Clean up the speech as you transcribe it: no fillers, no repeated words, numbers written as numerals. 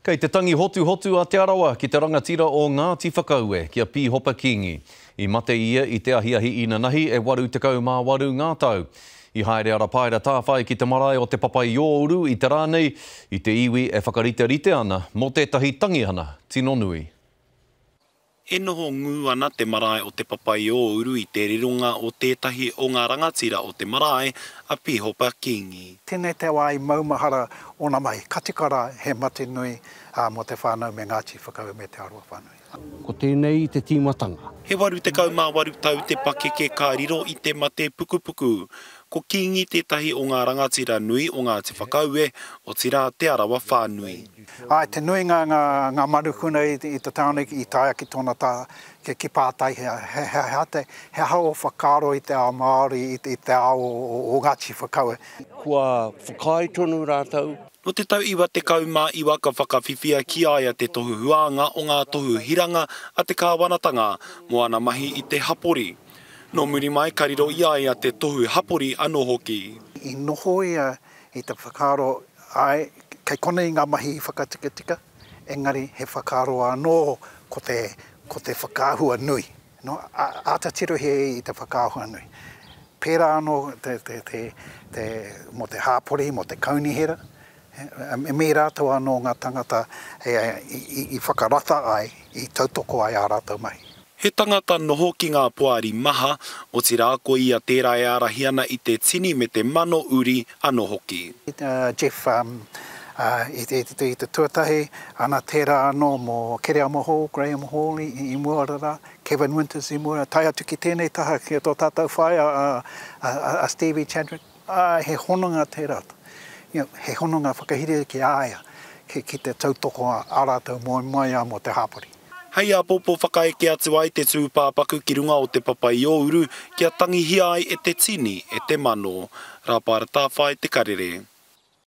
Kei te tangi hotuhotu a Te Arawa ki te rangatira o Ngāti Whakaue, ki a Pīhopa Kīngi. I mate ia i te ahiahi inanahi e 88 ngā tau. I haere a Rapaera Tāwhai ki te marae o Te Papaiouru i te rā nei, i te iwi e whakariterite ana mō tētahi tangihana tino nui. E noho ngū ana te marae o Te Papaiouru i te rironga o tētahi o ngā rangatira o te marae, a Pīhopa Kīngi. Tēnei te wā i maumahara ōna mahi. Ka tika rā, he mate nui mō te whānau me Ngāti Whakaue me Te Arawa whānui. Ko tēnei te tīmatanga. He 88 tau te pakeke ka riro i te mate pukupuku. Ko Kīngi tētahi o ngā rangatira nui o Ngāti Whakaue, otirā Te Arawa whānui. Āe, te nuinga ngā, ngā manukuna i, i te tāone i taea ki tōna taha, ki, ki pātai he, he, he, he, te, he aha ō whakaaro i te ao Māori, i, i te ao o, o, o Ngāti Whakaue. Kua whakaae tonu rātou. Nō te tau 99 ka whakawhiwhia ki a ia te tohu huānga o ngā tohu hiranga a te kāwanatanga mō ana mahi i te hapori. Nō muri mai ka riro i a ia te tohu hapori anō hoki. I noho ia i te whakaaro, āe, kei konei ngā mahi i whakatikatika, engari he whakaaro anō ko te, ko te whakaahua nui. No, āta tirohia i te whakaahua nui. Pērā anō te, te, te, te, mō te hāpori, mō te kaunihera, me rātou anō ngā tangata i whakarata ai, i tautoko ai ā rātou mahi. He tangata noho ki ngā poari maha, otirā ko ia tērā e ārahi ana i te tini me te mano uri anō hoki. Jeff, i te tuatahi, ana tērā anō mō Kereama Hall, Graham Hall i mua rā, Kevin Winters i mua, tae atu ki tēnei taha ki tō tātou whaea a Stevie Chadwick. Ā, he hononga tērā, you know, he hononga whakahirahira ki a ia, ki, ki te tautoko ā rātou moemoeā mō te hāpori. Hei āpōpō whakaeke atu ai te tūpāpaku ki runga o Te Papaiouru kia tangihia ai e te tini, e te mano. Rāpāra Tāwhai Te Karere.